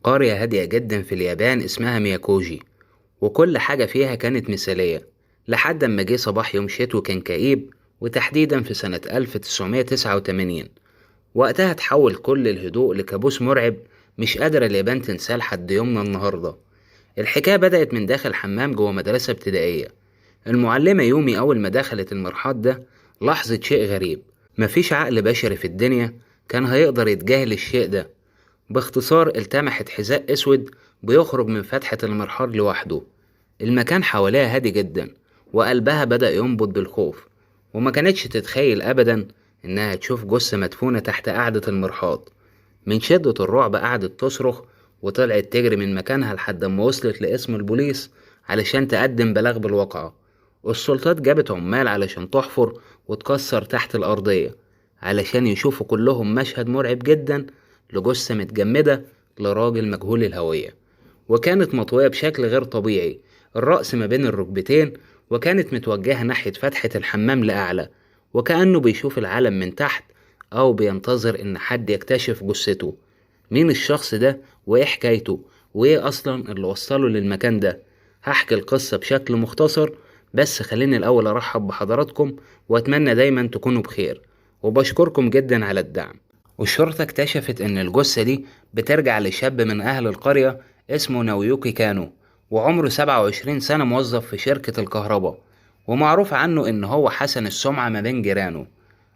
قرية هادية جدا في اليابان اسمها مياكوجي، وكل حاجة فيها كانت مثالية لحد ما جه صباح يوم شتوي كان كئيب، وتحديدا في سنة 1989. وقتها تحول كل الهدوء لكابوس مرعب مش قادرة اليابان تنساه لحد يومنا النهاردة. الحكاية بدأت من داخل حمام جوه مدرسة ابتدائية. المعلمة يومي أول ما دخلت المرحاض ده لاحظت شيء غريب، مفيش عقل بشري في الدنيا كان هيقدر يتجاهل الشيء ده. باختصار التمحت حذاء أسود بيخرج من فتحة المرحاض لوحده. المكان حواليها هادي جدا، وقلبها بدأ ينبض بالخوف، وما كانتش تتخيل أبدا إنها تشوف جثة مدفونة تحت قاعدة المرحاض. من شدة الرعب قعدت تصرخ وطلعت تجري من مكانها لحد ما وصلت لقسم البوليس علشان تقدم بلاغ بالواقعة. السلطات جابت عمال علشان تحفر وتكسر تحت الأرضية علشان يشوفوا كلهم مشهد مرعب جدا لجثة متجمدة لراجل مجهول الهوية، وكانت مطوية بشكل غير طبيعي، الرأس ما بين الركبتين، وكانت متوجهة ناحية فتحة الحمام لأعلى، وكأنه بيشوف العالم من تحت أو بينتظر إن حد يكتشف جثته. مين الشخص ده وإيه حكايته وإيه أصلا اللي وصله للمكان ده؟ هحكي القصة بشكل مختصر، بس خليني الأول أرحب بحضراتكم وأتمنى دايما تكونوا بخير، وبشكركم جدا على الدعم. والشرطة اكتشفت إن الجثة دي بترجع لشاب من أهل القرية اسمه ناويوكي كانو، وعمره 27 سنة، موظف في شركة الكهرباء، ومعروف عنه إن هو حسن السمعة ما بين جيرانه.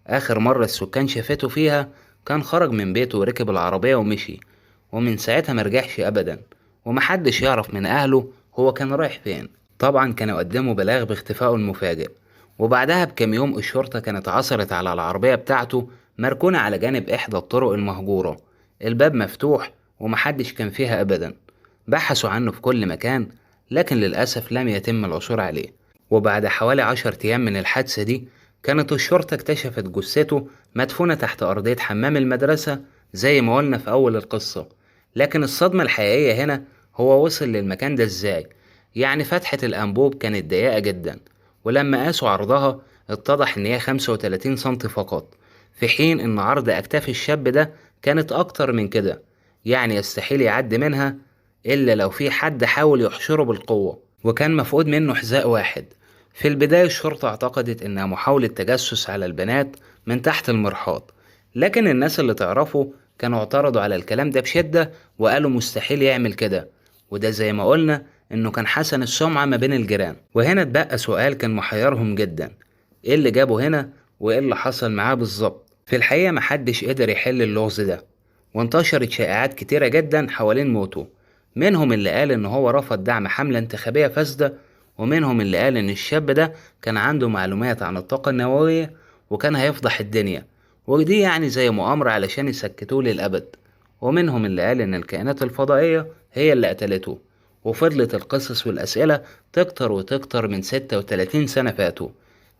آخر مرة السكان شافته فيها كان خرج من بيته وركب العربية ومشي، ومن ساعتها مرجعش أبدا، ومحدش يعرف من أهله هو كان رايح فين. طبعا كانوا قدموا بلاغ باختفائه المفاجئ، وبعدها بكام يوم الشرطة كانت عثرت على العربية بتاعته مركونة على جانب إحدى الطرق المهجورة، الباب مفتوح ومحدش كان فيها أبدا. بحثوا عنه في كل مكان، لكن للأسف لم يتم العثور عليه. وبعد حوالي 10 أيام من الحادثة دي كانت الشرطة اكتشفت جثته مدفونة تحت أرضية حمام المدرسة زي ما قلنا في أول القصة. لكن الصدمة الحقيقية هنا هو وصل للمكان ده إزاي؟ يعني فتحة الأنبوب كانت ضيقة جدا، ولما قاسوا عرضها اتضح إن هي 35 سنتي فقط، في حين إن عرض أكتاف الشاب ده كانت أكتر من كده، يعني يستحيل يعدي منها إلا لو في حد حاول يحشره بالقوة. وكان مفقود منه حذاء واحد. في البداية الشرطة اعتقدت إنها محاولة تجسس على البنات من تحت المرحاض، لكن الناس اللي تعرفه كانوا اعترضوا على الكلام ده بشدة وقالوا مستحيل يعمل كده، وده زي ما قلنا إنه كان حسن السمعة ما بين الجيران. وهنا اتبقى سؤال كان محيرهم جدا، إيه اللي جابه هنا وإيه اللي حصل معاه بالظبط؟ في الحقيقة محدش قدر يحل اللغز ده، وانتشرت شائعات كتيرة جدا حوالين موته، منهم اللي قال إن هو رفض دعم حملة انتخابية فاسدة، ومنهم اللي قال إن الشاب ده كان عنده معلومات عن الطاقة النووية وكان هيفضح الدنيا، ودي يعني زي مؤامرة علشان يسكتوه للأبد، ومنهم اللي قال إن الكائنات الفضائية هي اللي قتلته. وفضلت القصص والأسئلة تكتر وتكتر من 36 سنة فاتوا،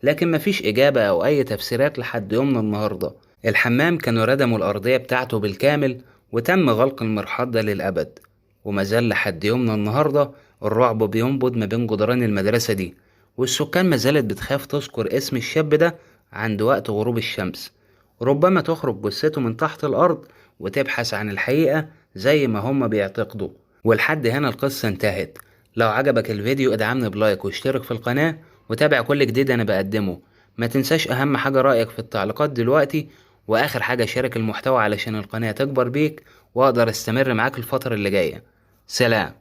لكن مفيش إجابة أو أي تفسيرات لحد يومنا النهاردة. الحمام كانوا ردموا الأرضية بتاعته بالكامل، وتم غلق المرحاض ده للأبد، ومازال لحد يومنا النهاردة الرعب بينبض ما بين جدران المدرسة دي، والسكان مازالت بتخاف تذكر اسم الشاب ده عند وقت غروب الشمس، ربما تخرج جثته من تحت الأرض وتبحث عن الحقيقة زي ما هم بيعتقدوا. ولحد هنا القصة انتهت. لو عجبك الفيديو ادعمني ب like واشترك في القناة وتابع كل جديد انا بقدمه. ما تنساش اهم حاجة رأيك في التعليقات دلوقتي، واخر حاجة شارك المحتوى علشان القناة تكبر بيك واقدر استمر معاك الفترة اللي جاية. سلام.